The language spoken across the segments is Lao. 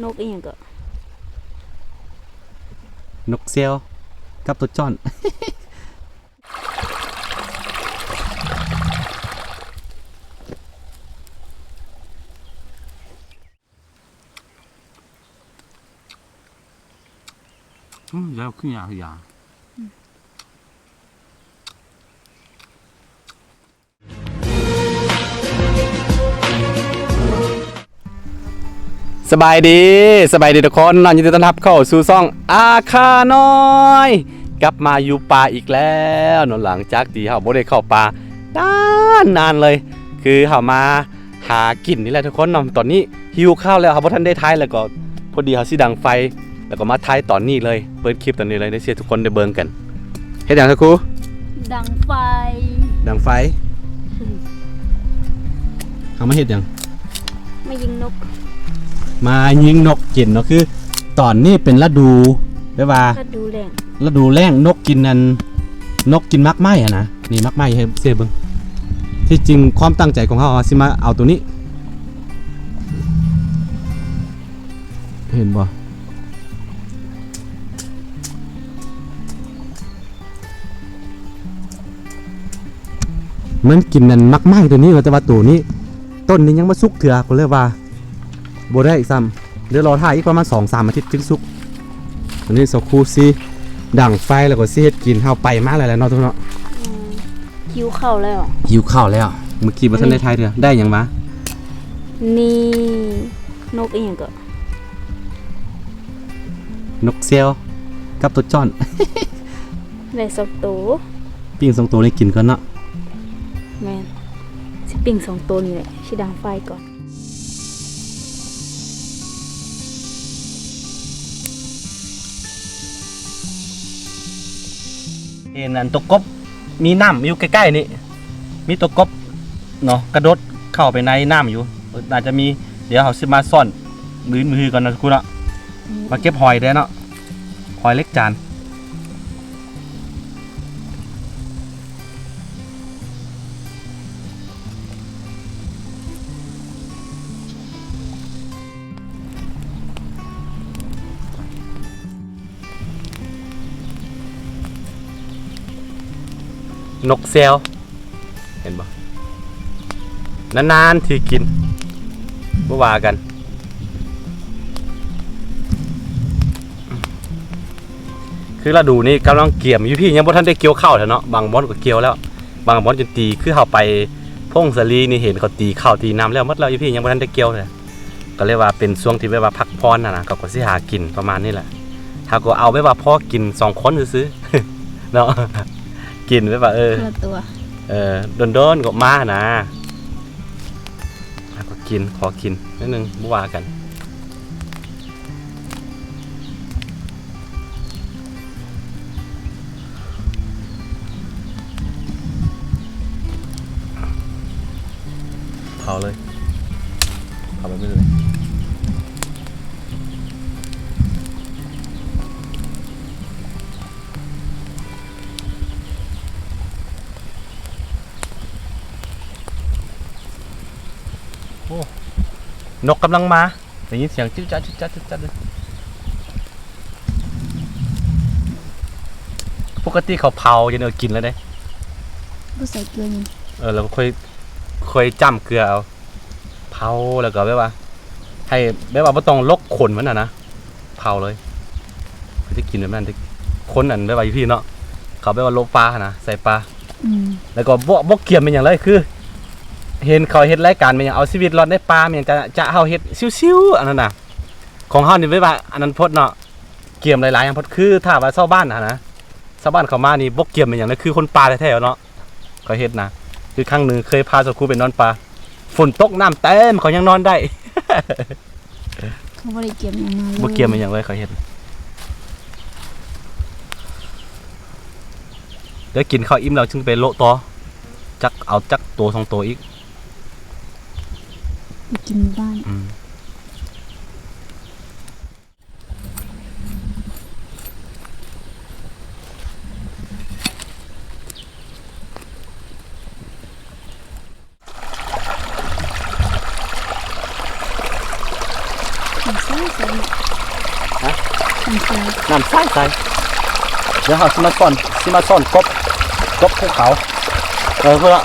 ນົກອີ່ຫຍັງເກາະ? ນົກແຊວກັບຕົວຈ້ອນ. ອືມ ແລ້ວຄືຫຍັງ? ສະບາຍດີ ສະບາຍດີທຸກຄົນເນາະ, ຍິນດີຕ້ອນຮັບເຂົ້າສູ່ຊ່ອງອາຄານ້ອຍ ກັບມາຢູ່ປ່າອີກແລ້ວເນາະ. ຫຼັງຈາກທີ່ເຮົາບໍ່ໄດ້ເຂົ້າປ່ານານໆເລີຍ ຄືເຮົາມາຫາກິນນີ້ແຫຼະທຸກຄົນເນາະ. ຕອນນີ້ຫິວເຂົ້າແລ້ວ ເຮົາບໍ່ທັນໄດ້ຖ່າຍ ແລ້ວກໍພໍດີເຮົາຊິດັງໄຟ ແລ້ວກໍມາຖ່າຍຕອນນີ້ເລີຍ ເປີດຄລິບຕອນນີ້ເລີຍ ໄດ້ໃຫ້ທຸກຄົນໄດ້ເບິ່ງກັນ. ເຮັດຫຍັງຊະຄູ? ດັງໄຟ. ດັງໄຟ? ເຮົາມາເຮັດຫຍັງ? ມາຍິງນົກ. ມາຍິງນົກກິນເນາະ. ຄືຕອນນີ້ເປັນລະດູ ແບບວ່າລະດູແລ້ງ ລະດູແລ້ງ ນົກກິນອັນ ນົກກິນໝາກໄມ້ຫັ້ນນະ. ນີ້ໝາກໄມ້ໃຫ້ເຊເບິ່ງ. ທີ່ຈິງຄວາມຕັ້ງໃຈຂອງເຮົາ ເຮົາຊິມາເອົາໂຕນີ້ ເຫັນບໍ່? ມັນກິນອັນໝາກໄມ້ໂຕນີ້ວ່າ ແຕ່ວ່າໂຕນີ້ ຕົ້ນນີ້ຍັງບໍ່ສຸກເທື່ອ ກໍເລີຍວ່າບໍ່ໄດ້ຊ້ຳ. ດຽວລໍຖ້າອີກປະມານສອງສາມອາທິດຈຶ່ງສຸກ. ອັນນີ້ສາວຄູຊິດັງໄຟ ແລ້ວກໍຊິເຮັດກິນ. ເຮົາໄປມາຫຼາຍແລ້ວເນາະທຸກຄົນເນາະ. ອືມ ຫິວເຂົ້າແລ້ວ ຫິວເຂົ້າແລ້ວ. ເມື່ອກີ້ບໍ່ທັນໄດ້ຖ່າຍເທື່ອ. ໄດ້ຫຍັງມາ? ນີ້ ນົກອີ່ຫຍັງເກາະ? ນົກແຊວກັບຕົວຈ້ອນ. ໄດ້ສອງໂຕ ປີ້ງສອງໂຕນີ້ກິນກ່ອນເນາະ. ແມ່ນ ຊິປີ້ງສອງໂຕນີ້ແຫຼະ ຊິດັງໄຟກ່ອນ. ເຫັນອັນຕົວກົບ ມີນ້ຳຢູ່ໃກ້ໆນີ້ ມີຕົວກົບເນາະ ກະໂດດເຂົ້າໄປໃນນ້ຳຢູ່ ໜ້າຈະມີ. ດຽວເຮົາຊິມາຊ້ອນມື້ ມື້ອື່ນກ່ອນເນາະ ທຸກຄົນເນາະ. ອືມ ມາເກັບຫອຍແດ່ເນາະ ຫອຍເລັກຈານ. ນົກແຊວ ເຫັນບໍ່? ນານໆທີກິນ ບໍ່ວ່າກັນ. ຄືລະດູນີ້ກຳລັງກຽມ ຢູ່ພີ້ຍັງບໍ່ທັນໄດ້ກ່ຽວເຂົ້າເທື່ອເນາະ. ບາງບ່ອນກໍກ່ຽວແລ້ວ ບາງບ່ອນຈົນຕີ ຄືເຮົາໄປຜົ້ງສາລີນີ້ ເຫັນເຂົາຕີເຂົ້າຕີນຳແລ້ວໝົດແລ້ວ. ຢູ່ພີ້ຍັງບໍ່ທັນໄດ້ກ່ຽວເທື່ອ ກໍເລີຍວ່າເປັນຊ່ວງທີ່ແບບວ່າພັກຜ່ອນຫັ້ນນະ ເຂົາກໍຊິຫາກິນປະມານນີ້ແຫຼະ. ເຮົາກໍເອົາແບບວ່າພໍກິນສອງຄົນຊື່ໆເນາະ ກິນແບບວ່າ ເອີ ເອີ ດົນໆກໍມາຫັ້ນນະ. ເຮົາກໍກິນ ຂໍກິນໜ້ອຍໜຶ່ງ ບໍ່ວ່າກັນ. ເຜົາເລີຍ ເຜົາແບບນີ້ເລີຍ. ໂອ້ ນົກກຳລັງມາ. ໄດ້ຍິນສຽງຈຶດຈະ ຈຶດຈະ ຈຶດຈະເລີຍ. ປົກກະຕິເຂົາເຜົາ ຈະເອົາກິນແລ້ວເດ້ ບໍ່ໃສ່ເກືອຫຍັງ. ເອີ ແລ້ວກໍຄ່ອຍ ຄ່ອຍຈ້ຳເກືອເອົາ ເຜົາ ແລ້ວກໍແບບວ່າ ໃຫ້ແບບວ່າບໍ່ຕ້ອງລົກຂົນມັນຫັ້ນນະ ເຜົາເລີຍ. ເຂົາຈະກິນແບບນັ້ນເດ້ ຄົນອັນແບບວ່າຢູ່ພີ້ເນາະ ເຂົາແບບວ່າໂລະປາຫັ້ນນະ ໃສ່ປາ. ອືມ ແລ້ວກໍບໍ່ ບໍ່ກຽມເປັນຫຍັງເລີຍ ຄືເຫັນເຂົາເຮັດລາຍການແມ່ນຫຍັງ ເອົາຊີວິດລອດໃນປ່າແມ່ນຫຍັງ ຈະ ຈະເຮົາເຮັດຊິວໆ ອັນນັ້ນນະ. ຂອງເຮົານີ້ແບບວ່າອັນນັ້ນໂພດເນາະ ກຽມຫຼາຍໆ ໂພດ. ຄືຖ້າວ່າຊາວບ້ານຫັ້ນນະ ຊາວບ້ານເຂົາມານີ້ບໍ່ກຽມເປັນຫຍັງເລີຍ ຄືຄົນປ່າແທ້ໆເນາະ. ຂ້ອຍເຮັດນະ ຄືຄັ້ງໜຶ່ງເຄີຍພາສາວຄູໄປນອນປ່າ ຝົນຕົກນ້ຳເຕັມ ເຂົາຍັງນອນໄດ້. ເຂົາບໍ່ໄດ້ກຽມຫຍັງມາເລີຍ ບໍ່ກຽມຫຍັງເລີຍ ເຂົາເຮັດ. ດຽວກິນເຂົ້າອີ່ມແລ້ວຈຶ່ງໄປໂລະຕໍ່ ຈັກເອົາຈັກໂຕສອງໂຕອີກ ໄປກິນບ້ານ. ອືມ. ໃສ່ໃສ່ ນ້ຳໃສໆ ດຽວເຮົາຊິມາສອນ ຊິມາສອນກົບ ກົບພູເຂົາ ເອີ ພຸ້ນລະ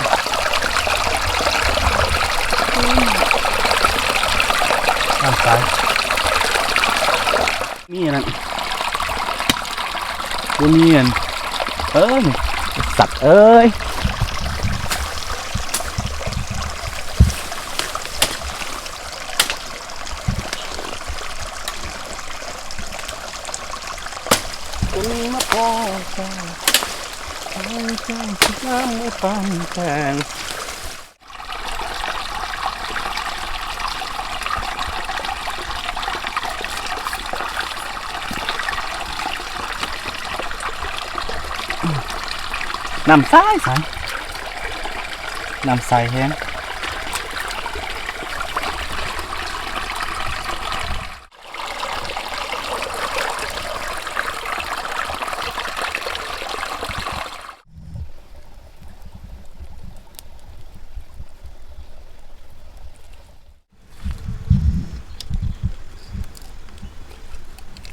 ນ້ຳໃສ ມີອັນນັ້ນ ບໍ່ມີອັນ ເອີ ສັດເອີຍ. ນ້ຳໃສໆ ນ້ຳໃສແຮງ.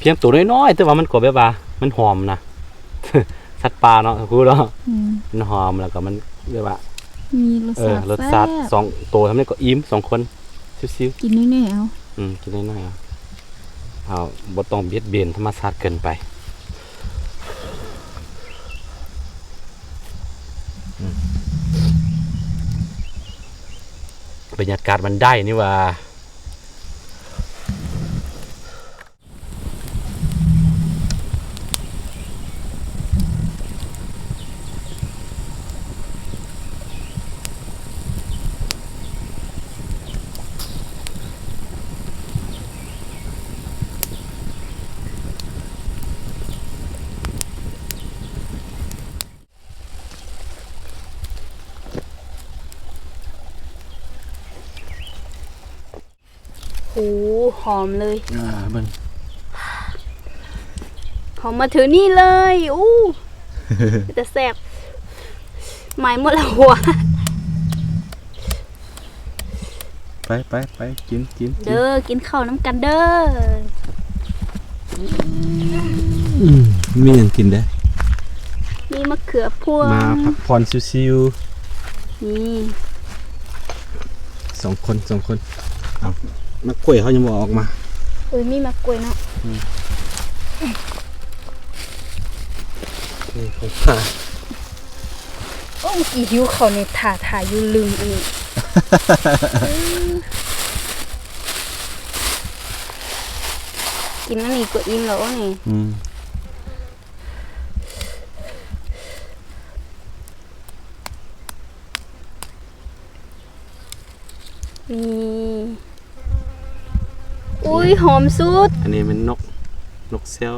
ພຽງໂຕນ້ອຍໆ ແຕ່ວ່າມັນກໍແບບວ່າມັນຫອມນະ ສັດປ່າເນາະ ຮູ້ເນາະ ອືມ ມັນຫອມ ແລ້ວກໍມັນແບບວ່າ ມີລົດຊາດ ເອີ ລົດຊາດແຊບ ສອງໂຕທຳນີ້ກໍອີ່ມ ສອງຄົນ ຊິວໆ ກິນນ້ອຍໆ ເອົາ ອືມ ກິນນ້ອຍໆ ເອົາ ເຮົາບໍ່ຕ້ອງບຽດບຽນທຳມະຊາດເກີນໄປ. ອືມ ບັນຍາກາດມັນໄດ້ນີ້ຫວ່າ. ໂອ້ ຫອມເລີຍ ອ່າ ເບິ່ງ ຫອມມາເຖິງນີ້ເລີຍ ອູ້ ເປັນຕາແຊບ ໄໝ້ໝົດລະຫົວ. ໄປ ໄປ ໄປ ກິນ ກິນ ກິນ ເດີ ກິນເຂົ້ານຳກັນເດີ. ອືມ ມີຫຍັງກິນເດ້? ມີມະເຂືອພວງ ມາພັກຜ່ອນຊິວໆ ນີ້ ສອງຄົນ ສອງຄົນ. ເອົາ ໝາກກ້ວຍເຮົາຍັງບໍ່ເອົາອອກມາ. ເອີ ມີໝາກກ້ວຍເນາະ ອືມ ນີ້ຂອງຂ້າ. ໂອ້ ເມື່ອກີ້ຫິວເຂົ້ານີ້ ຖ້າ ຖ້າຢູ່ລຶ່ງອັນນີ້ ກິນອັນນີ້ກໍອີ່ມແລ້ວນີ້ ອືມ. ນີ້ ອຸ້ຍ ຫອມສຸດ. ອັນນີ້ແມ່ນນົກ ນົກແຊວ.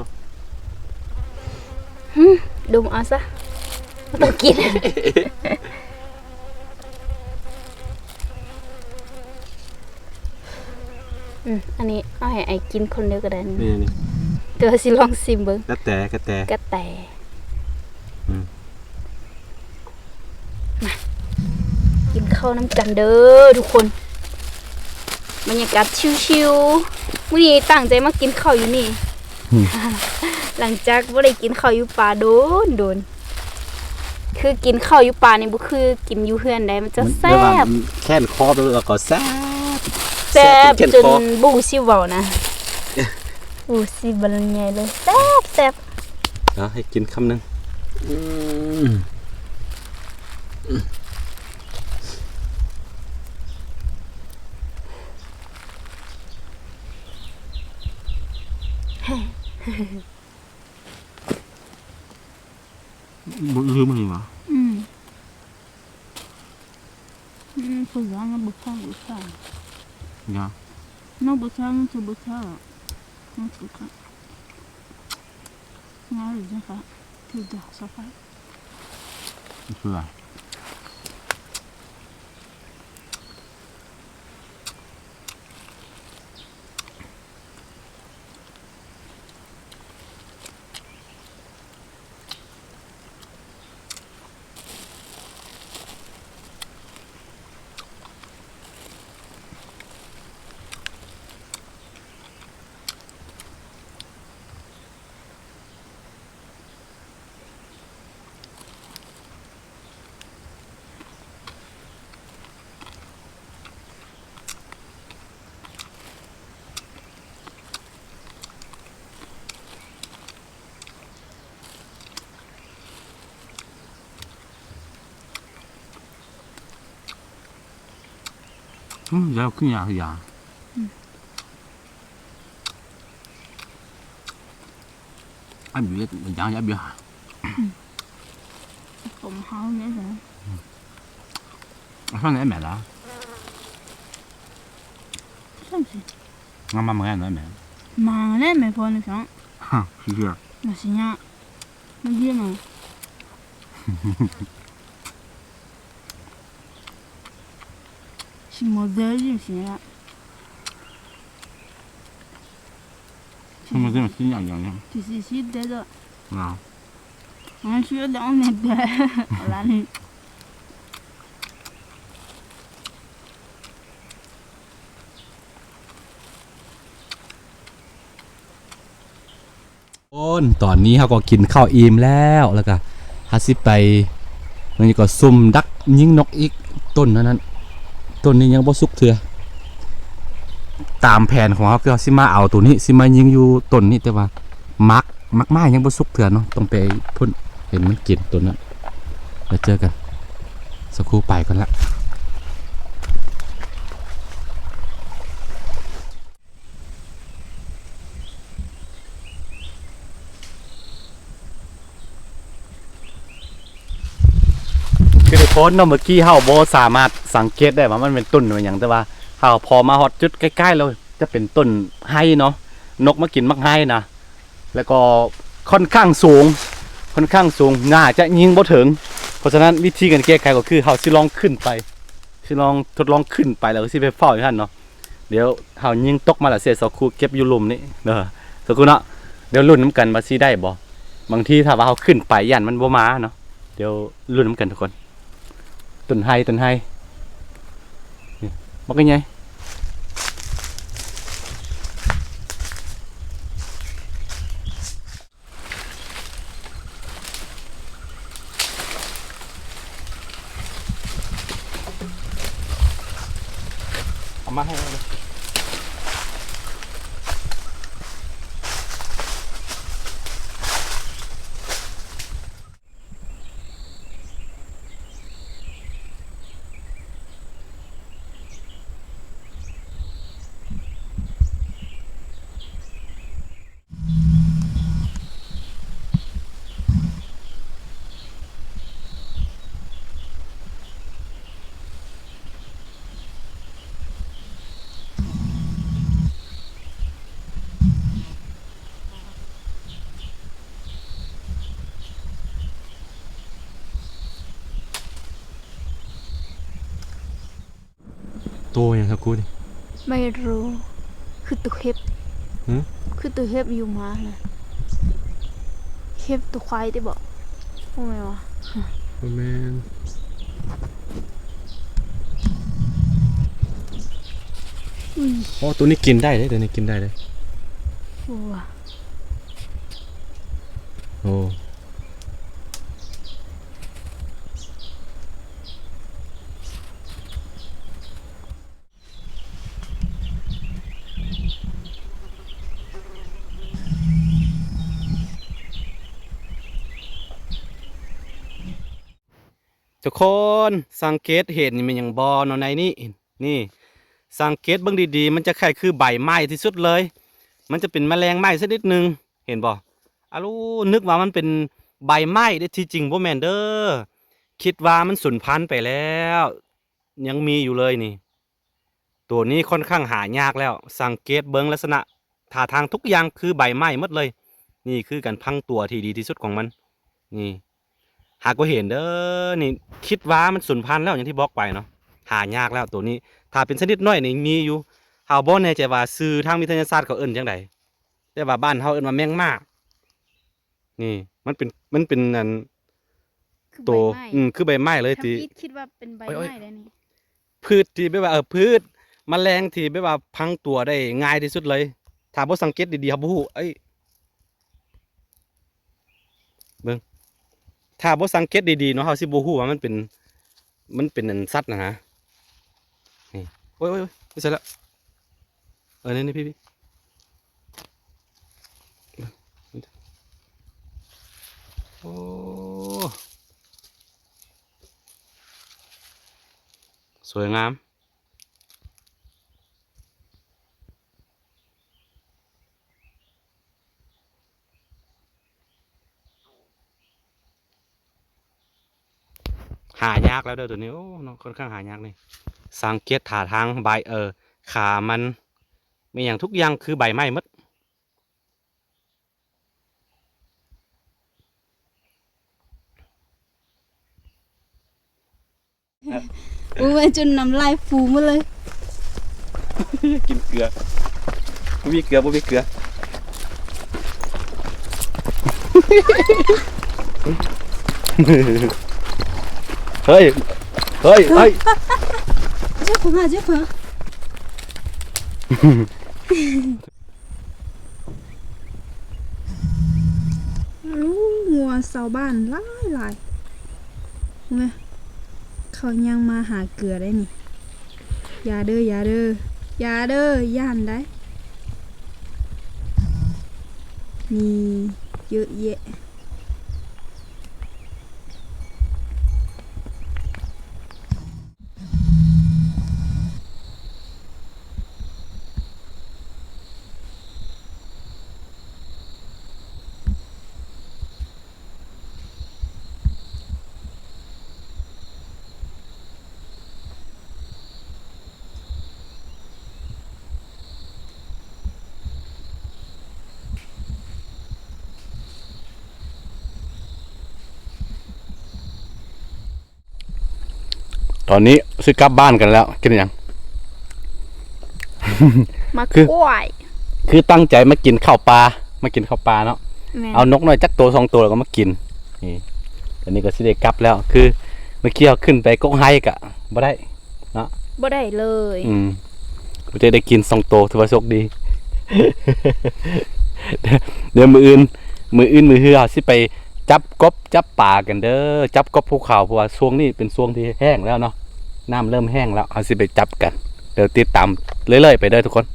ຫຶ ດົມເອົາຊະ ບໍ່ຕ້ອງກິນ. ອືມ ອັນນີ້ເອົາໃຫ້ອ້າຍກິນຄົນດຽວກໍໄດ້. ນີ້ ນີ້ ແຕ່ວ່າຊິລອງຊິມເບິ່ງ. ກະແຕ ກະແຕ ກະແຕ. ອືມ. ມາ ກິນເຂົ້ານຳກັນເດີທຸກຄົນ. ບັນຍາກາດຊິວໆ ມື້ນີ້ຕັ້ງໃຈມາກິນເຂົ້າຢູ່ນີ້. ອືມ. ຫຼັງຈາກບໍ່ໄດ້ກິນເຂົ້າຢູ່ປ່າດົນໆ ຄືກິນເຂົ້າຢູ່ປ່ານີ້ບໍ່ຄືກິນຢູ່ເຮືອນໃດ ມັນຈະແຊບ. ແຄນຄໍແລ້ວກໍແຊບ ແຊບຈົນບໍ່ຮູ້ຊິເວົ້ານະ ບໍ່ຮູ້ຊິບັນຍາຍເລີຍ ແຊບໆ. ເອົາໃຫ້ກິນຄຳໜຶ່ງ. ອືມ. ບໍ່ອີ່ມນີ້ຫວາ? ອືມ. ອືມ ຜູ້ຢ່າງນັ້ນບໍ່ເຂົ້າ ບໍ່ເຂົ້າ ຢ່າ ນ້ອງບໍ່ເຂົ້າ ມັນຄືບໍ່ເຂົ້າ ມັນຄື ງ່າຍຢູ່ຈັ່ງຊັ້ນ ຖືກດາຊະໄປ ຄືວ່າ. ອືມ. ອືມ ຢາຄືຢາ ຢາ ອືມ ອັນເບຍ ຢາ ຢາເບຍ ອືມ ຜົມເຮົານີ້ແຫຼະ ອືມ ອັນນັ້ນແມ່ນລະ ຊັ້ນຊິ ງາມມາເມື່ອນັ້ນແມ່ນ ມາແລ້ວແມ່ນ ພໍນີ້ຊະ ຮະ ຊິເຊື່ອ ມາຊິຍາ ມັນເດຍມາ Siamo dei, signora. Siamo dei, ma signora, signora. Sì, sì, sì, dei, dei. No. Ma non ci vediamo né dei. Ora lì. ໂອ້ນ ຕອນນີ້ເຮົາກໍກິນເຂົ້າອີ່ມແລ້ວ ແລ້ວກໍເຮົາຊິໄປ ມັນກໍຊຸ່ມດັກຍິງນົກອີກ ຕົ້ນນັ້ນ ຕົ້ນນີ້ຍັງບໍ່ສຸກເທື່ອ. ຕາມແຜນຂອງເຮົາຄືເຮົາຊິມາເອົາໂຕນີ້ ຊິມາຍິງຢູ່ຕົ້ນນີ້ ແຕ່ວ່າໝາກ ໝາກໄມ້ຍັງບໍ່ສຸກເທື່ອເນາະ ຕ້ອງໄປພຸ້ນ ເຫັນມັນກິນຕົ້ນນັ້ນ. ແລ້ວເຈີກັນ ສັກຄູ່ ໄປກ່ອນລະ. ຄືທຸກຄົນເນາະ ເມື່ອກີ້ເຮົາບໍ່ສາມາດສັງເກດໄດ້ວ່າມັນເປັນຕົ້ນຫຍັງ ແຕ່ວ່າເຮົາພໍມາຮອດຈຸດໃກ້ໆແລ້ວ ຈະເປັນຕົ້ນໄຮເນາະ ນົກມາກິນໝາກໄຮນະ ແລ້ວກໍຄ່ອນຂ້າງສູງ ຄ່ອນຂ້າງສູງ ໜ້າຈະຍິງບໍ່ເຖິງ. ເພາະສະນັ້ນ ວິທີການແກ້ໄຂກໍຄືເຮົາຊິລອງຂຶ້ນໄປ ຊິລອງທົດລອງຂຶ້ນໄປ ແລ້ວກໍຊິໄປເຝົ້າຢູ່ຫັ້ນເນາະ. ດຽວເຮົາຍິງຕົກມາແລ້ວ ຊິໃຫ້ສາວຄູເກັບຢູ່ລຸ່ມນີ້ເດີ ສາວຄູເນາະ. ດຽວລຸ້ນນຳກັນວ່າຊິໄດ້ບໍ່ ບາງທີຖ້າວ່າເຮົາຂຶ້ນໄປຢ້ານມັນບໍ່ມາເນາະ. ດຽວລຸ້ນນຳກັນທຸກຄົນ. ຕົ້ນໄຮ ຕົ້ນໄຮ ນີ້ ບັກໃຫຍ່. ເອົາມາໃຫ້ເອົາເລີຍ. ໂຕຫຍັງ ສາວຄູນີ້? ໄມ່ຮູ້ ຄືໂຕເຫັບ. ຫື? ຄືໂຕເຫັບຢູ່ມານະ. ເຫັບໂຕຄວາຍຕິບໍ? ບໍ່ແມ່ນຫວາ? ບໍ່ແມ່ນ. ອຸ້ຍ ໂອ້ ໂຕນີ້ກິນໄດ້ເດ້ ໂຕນີ້ກິນໄດ້ເດ້. ໂອ້ ໂອ້. ທຸກຄົນ ສັງເກດເຫັນແມ່ນຫຍັງບໍ່ເນາະໃນນີ້? ນີ້ ສັງເກດເບິ່ງດີໆ ມັນຈະຄ້າຍຄືໃບໄມ້ທີ່ສຸດເລີຍ. ມັນຈະເປັນແມະແລງໄມ້ຊະນິດໜຶ່ງ ເຫັນບໍ່? ອາລູ ນຶກວ່າມັນເປັນໃບໄມ້ເດ້ ທີ່ຈິງບໍ່ແມ່ນເດີ. ຄິດວ່າມັນສູນພັນໄປແລ້ວ ຍັງມີຢູ່ເລີຍນີ້. ໂຕນີ້ຄ່ອນຂ້າງຫາຍາກແລ້ວ. ສັງເກດເບິ່ງລັກສະນະທ່າທາງທຸກຢ່າງຄືໃບໄມ້ໝົດເລີຍ. ນີ້ຄືການພັງຕົວທີ່ດີທີ່ສຸດຂອງມັນ. ນີ້ ຫາກບໍ່ເຫັນເດີ. ນີ້ຄິດວ່າມັນສູນພັນແລ້ວ ຢ່າງທີ່ບອກໄປເນາະ. ຫາຍາກແລ້ວໂຕນີ້. ຖ້າເປັນຊະນິດນ້ອຍນີ້ມີຢູ່. ເຮົາບໍ່ແນ່ໃຈວ່າຊື່ທາງວິທະຍາສາດເຂົາເອີ້ນຈັ່ງໃດ ແຕ່ວ່າບ້ານເຮົາເອີ້ນວ່າແມງໝາກ. ນີ້ ມັນເປັນ ມັນເປັນອັນ ຄື ໂຕ ໃບໄມ້ ອືມ ຄືໃບໄມ້ເລີຍ ທຳອິດຄິດວ່າເປັນໃບໄມ້ໄດ໋ນີ້. ພືດທີ່ແບບວ່າ ເອີ ພືດ ມະແລງທີ່ແບບວ່າພັງຕົວໄດ້ງ່າຍທີ່ສຸດເລີຍ. ຖ້າບໍ່ສັງເກດດີໆ ເຮົາບໍ່ຮູ້. ເອີຍ ເບິ່ງ ຖ້າບໍ່ສັງເກດດີໆເນາະ ເຮົາຊິບໍ່ຮູ້ວ່າມັນເປັນ ມັນເປັນອັນສັດນະນະ. ນີ້ ໂອ້ຍ ໂອ້ຍ ໂອ້ຍ ໄປໃສລະ? ເອີ ນີ້ ນີ້ ພີ່ ພີ່ ໂອ້ ສວຍງາມ. ຫາຍາກແລ້ວເດີໂຕນີ້. ໂອ້ ເນາະ ຄ່ອນຂ້າງຫາຍາກນີ້. ສັງເກດທ່າທາງໃບ ເອີ ຂາມັນ ມີຫຍັງທຸກຢ່າງຄືໃບໄມ້ໝົດ. ໂອ້ຍ ຈົນນ້ຳລາຍຟູໝົດເລີຍ. ກິນເກືອ ບໍ່ມີເກືອ ບໍ່ມີເກືອ. ເຮີ້ຍ ເຮີ້ຍ ເຮີ້ຍ ເຈັບເພິ່ນ ເຈັບເພິ່ນ. ໂອ້ ງົວຊາວບ້ານຫຼາຍໆ. ເບິ່ງແມະ ເຂົາຍັງມາຫາເກືອໄດ໋ນີ້. ຢ່າເດີ ຢ່າເດີ ຢ່າເດີ ຢ້ານໄດ໋. ນີ້ ເຍອະແຍະ. ຕອນນີ້ຊິກັບບ້ານກັນແລ້ວ. ກິນຫຍັງ? ໝາກກ້ວຍ. ຄືຕັ້ງໃຈມາກິນເຂົ້າປ່າ ມາກິນເຂົ້າປ່າເນາະ. ແມ່ນ. ເອົານົກນ້ອຍຈັກໂຕສອງໂຕ ແລ້ວກໍມາກິນ. ນີ້ ຕອນນີ້ກໍຊິໄດ້ກັບແລ້ວ. ຄືເມື່ອກີ້ເຮົາຂຶ້ນໄປກົກໄຮກະບໍ່ໄດ້ເນາະ ບໍ່ໄດ້ເລີຍ. ອືມ ບໍ່ໄດ້ ໄດ້ກິນສອງໂຕ ຖືວ່າໂຊກດີ. ດຽວມື້ອື່ນ ມື້ອື່ນມື້ຮືເຮົາຊິໄປຈັບກົບຈັບປາກັນເດີ ຈັບກົບພູເຂົາ ເພາະວ່າຊ່ວງນີ້ເປັນຊ່ວງທີ່ແຫ້ງແລ້ວເນາະ ນ້ຳເລີ່ມແຫ້ງແລ້ວ. ເຮົາຊິໄປຈັບກັນ ດຽວຕິດຕາມເລື້ອຍໆໄປເດີທຸກຄົນ.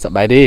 ສະບາຍດີ.